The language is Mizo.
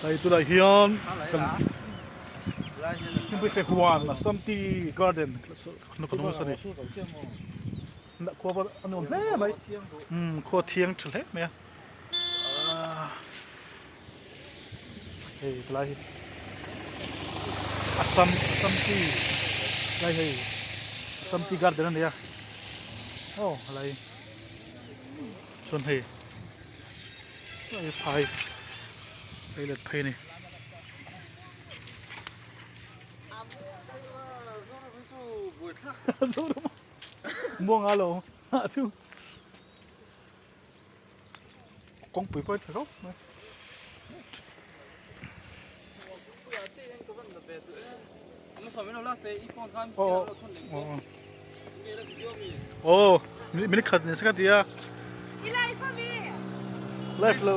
Hei tunah hian kan Hmingpui huan Assam Tea Garden kan awm nasa a ni. Khua pawh a nuam hle mai umm khua thiang tha hle mai a hei tilai hi Assam Assam Tea lai hei Assam Tea Garden a ni a aw helai chuan hei. Hei phai phei let phei a ni. Muang a lo a chu kawngpui pawh a tha khawp mai. Aw minute khat ni se ka ti a. I live a mi? Live lo.